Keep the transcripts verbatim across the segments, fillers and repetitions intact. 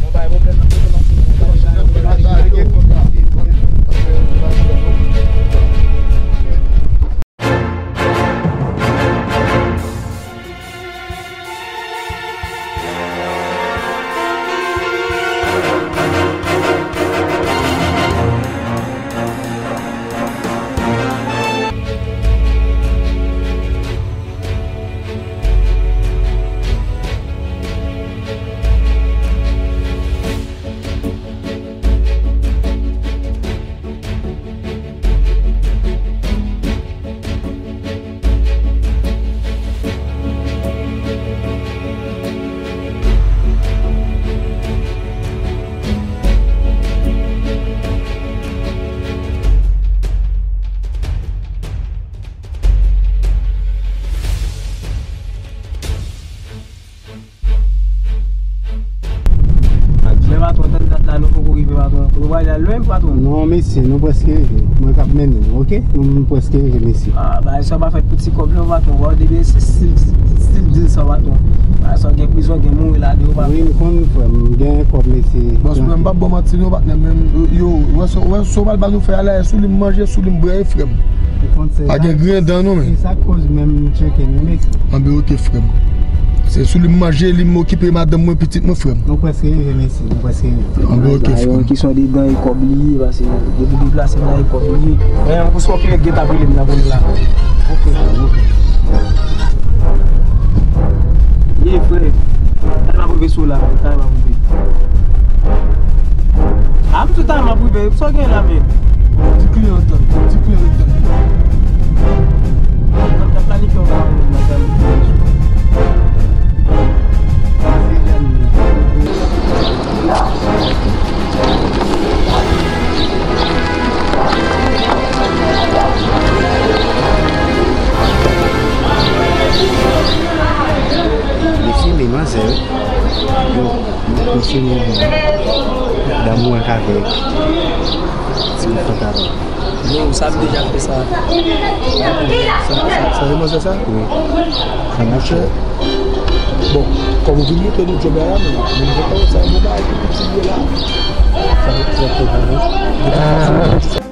Bon, pa gen pwoblèm, n ap mete masin nan. Lè patwon, tann dat la, nou poko rive, patwon. Nou pral al lwen, patwon. Non, mesye, nou prèske rive. Mwen k ap mennen nou, oke? Nou, nou prèske rive, mesye. Ah, bagay sa pa fèt pou ti kòb, non, patwon. Ou pa wè depi se stil, stil dil sa, patwon. Bagay sa gen prizon, gen mouri ladan, patwon. Wi, m konn, frè m, m gen kòb, mesye. Bòs, mwen, m p ap ba w manti, non, patnè, men, yo, wè sa, wè sa w pral ba nou fè a la, sou li m manje, sou li m bwè, frè m. Ou konn se pa gen grenn dan, non, men. Se sa k koz menm m tcheke nou, mesye. Anben, oke, frè m. Se sou li m manje, li m okipe madanm mwen, pitit mwen, frè m. Nou prèske rive, mesye, nou prèske rive. An bon, ok, frè m. Yon kesyon de dan e kòb li ye, paske depi deplase m la e kòb li ye. Men yon kousou ki gen ta pile m la pou l la. Ok, ok. Ye, frè. Talè m ap rive sou la, talè m ap rive. A, m di w talè m ap rive, sa w gen la, men? Di kliyan tann, di kliyan tann. Mwen ta planifye yon bagay, mwen ta planifye. Mesye, men manzè, wi. Yo, mesye, men damou ak avèg. Ti fantan. Yo, sa m deja fè sa. Sa, sa, sa se manzè sa? Wi. Sa mache. Bon, kòm ou vin montre nou djòb la, men, men nou fè sa, nou bay pou piti vye la. Sa, sa fè pa, non? Ah.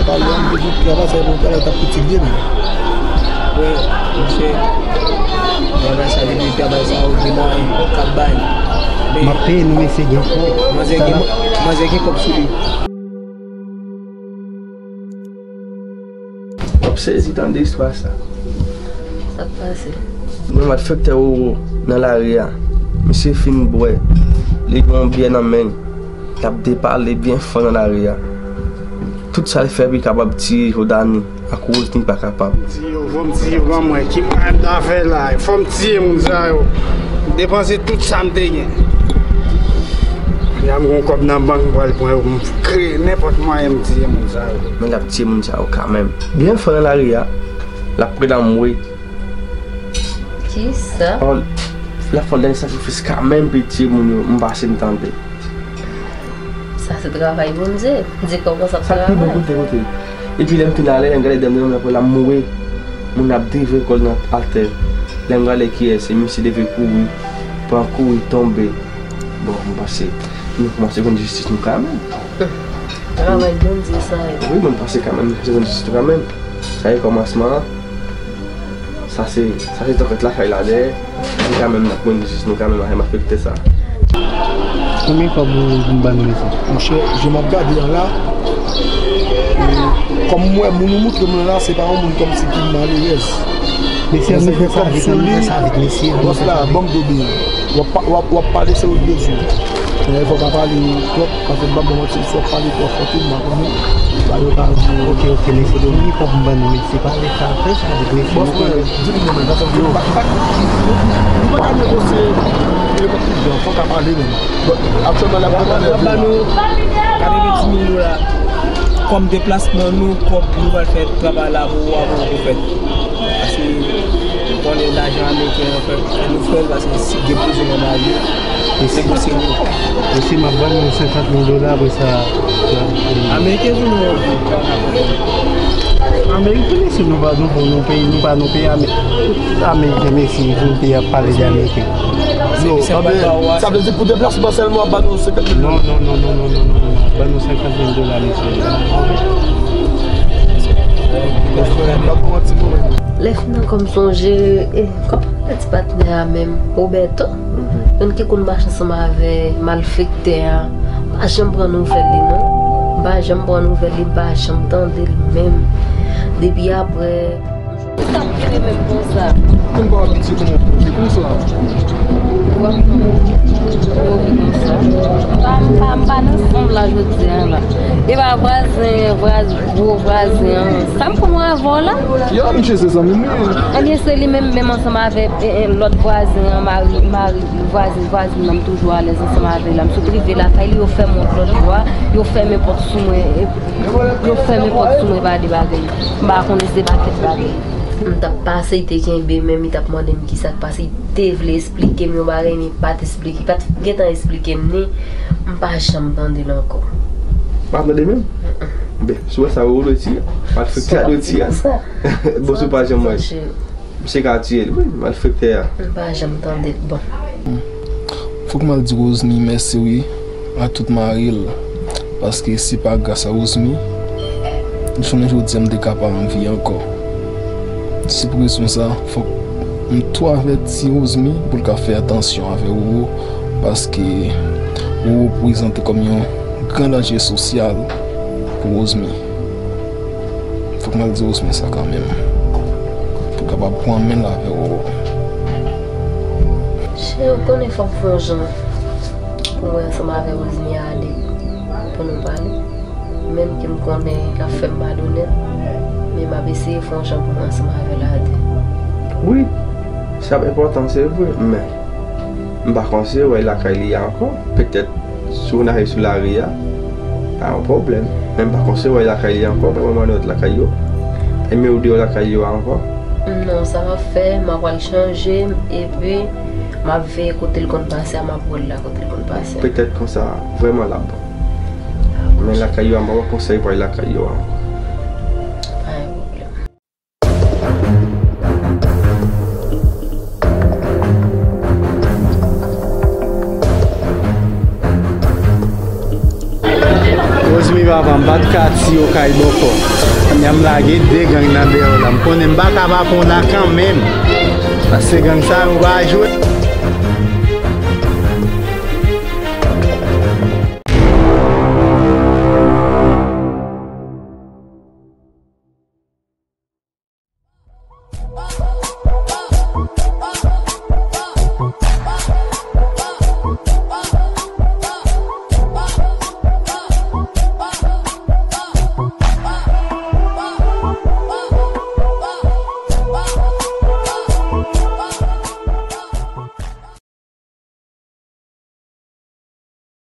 Pale an de travay sa, bon travay t ap itil li menm. Wi, mesye. Travay sa, depi travay sa, ou gen mwayen, ou kab bay. Men m ap peye nou, mesye, gen kòb. Manzè gen, manzè gen kòb sou li. W ap sezi tande istwa sa. Sa k pase? Yon malfektè Roro nan lari a. Misye fin bwè. Li gen yon byè nan men l. L ap depale byen fò nan lari a. Tout sa l fè pou l kapab tiye Jodani ak Rose, li pa kapab. Di yo, fò m tiye, ban mwen, ki mwayen m ta fè la? Fò m tiye moun sa yo. M depanse tout sa m te gen. Kounya m gon kòb nan bank, m pral pran yo pou m kreye nenpòt mwayen m tiye moun sa yo. Men l ap tiye moun sa yo kanmenm. Byen fò nan lari a, l ap pran nan mwe. Kisa? L ap fè yon dènye sakrifis kanmenm pou l tiye moun yo, m pase m tande. Sa se travay Bondye. Di kòman sa ap travay. Sa k pi bon, koute, koute. Epi lè m fin ale, lè m gade dèyè m, lè m wè l ap mouri, moun ap drive kò l nan atè. Lè m gade kiyès, se misye leve kouri, pran kouri, tonbe. Bon, m panse nou kòmanse jwenn jistis nou kanmenm. Travay Bondye sa ye. Wi, mwen panse kanmenm nou kòmanse jwenn jistis nou kanmenm. Sa se kòmansman an. Sa se, sa se tòkèt lakay la dèyè. Nou kanmenm n ap jwenn jistis nou kanmenm avè malfektè sa. Konbyen kòb ou vin ban nou mesye? Monchè, jan m ap gade an la, e, kòm m wè moun ou moutre mwen la, se pa yon moun kòmsi ki malerèz. Mesye, ann fè sa vit, ann fè sa vit, mesye. Bòs la, ban m do byen. W ap pa-, w ap, w ap pale sa w bezwen. Men fò w pa pale twòp, paske m p ap ba w manti, si w ap pale twò fò tou, m pa konnen. Sa yo ka di. Ok, ok, mesye, konbyen kòb m ban nou, mesye, pale sa, fè sa vit, mesye. Bòs mwen, di m non, men, sa fè yo. Nou pa ka negosye nenpòt ki jan, fò w ka pale menm. Bon, aktyèlman, l ap pran nan lè. Ba nou katrevenndis mil dola. Kòm deplasman nou, kòb nou pral fè travay la pou ou, pou ou fè. Paske ou konnen lajan ameriken an fè nou fè l, paske si gen bezwen nan lari, negosye nou. Mesye, m ap ban nou senkant mil dola, apre sa, n ap. Ameriken vin nou anvi. Ameriken, mesye, nou pa, nou, nou peyi, nou pa, nou peyi Ame-, Ameriken, mesye, vin peyi ap pale de Ameriken. Non, sa vle, sa vle di pou deplasman sèlman w ap ba nou senkant mil dola? Non, non, non, non, non, non, non, non. Ban nou senkant mil dola, mesye. Lè fini ankò m sonje, e, kòman rele ti patnè a menm? Roberto? Youn ki konn mache ansanm avè malfektè a. M pa janm pran nouvèl li non. M pa janm pran nouvèl li, m pa janm tande l menm. Depi apre. Sa vire menm konsa. Moun pa abitye konn yon pwoblèm konsa. Wè, m pa, m pa, m pa nan sanm la jodi a la. E pa vwazen, vwaz-, gwo vwazen an. Sa m konn wè avè w la? Ya, misye se zanmi m, wi. Ebyen, se li menm, menm ansanm avè, e, e, lòt vwazen an, mari, mari, vwazen, vwazen nan, m toujou alèz ansanm avè l la. M sot rive lakay li, yo fè m yon lòt bwa, yo fèmen pòt sou mwen, e, yo fèmen pòt sou mwen, pa de bagay. M pa konnen se pa kèk bagay. M t ap pase, li te kenbe men m, li t ap mande m kisa k pase, li te vle esplike m yon bagay, men li pa t esplike, li pa t gentan esplike m ni, m pa janm tande l ankò. Pa tande menm? Mm-mm. Ben, si w wè sa, ou dwe di, malfektè a dwe di a. Bon, si w pa janm wè. Misye ka tiye l, wi, malfektè a. M pa janm tande l, bon. Fòk m al di Rosny mèsi, wi. A tout mari l, paske si pa gras a Rosemary, jounen jodi a m te ka pa anvi ankò. Se pou rezon sa, fòk m tou avèti Rosemary pou l ka fè atansyon avè Roro, paske Roro prezante kòm yon gran danje sosyal pou Rosemary. Fòk m al di Rosemary sa kanmenm. Pou l kapab pran men l avè Roro. Cheri, ou konnen fòk m fè yon jan pou mwen ansanm avè Rosemary ale pou nou pale. Menm ke m konnen l ap fè m mal onèt, men m ap eseye fè yon jan pou mwen ansanm avè l ale. Wi, sa ap enpòtan, se vre, men m pa konn si yo wè l lakay li a ankò. Petèt, si w ale sou lari a, pa yon pwoblèm. Men m pa konn si yo wè l lakay li a ankò, pa mwen wè l lakay yo. Ebyen, ou deyò lakay yo a ankò? Non, sa m ap fè, m ap al chanje, epi m ap veye kote l konn pase a, m ap wè l la kote l konn pase a. Petèt konsa, vrèman l ap bon. Men lakay yo a, m pa wè konsèy pou al lakay yo a ankò. Pa gen pwoblèm. Rosemary, papa, m pa t ka ti okay bòkò. Kounya m lage de gang nan dèyè w la. M konnen m pa ka pa pran w la kanmenm. Paske gang sa yo pa jwe.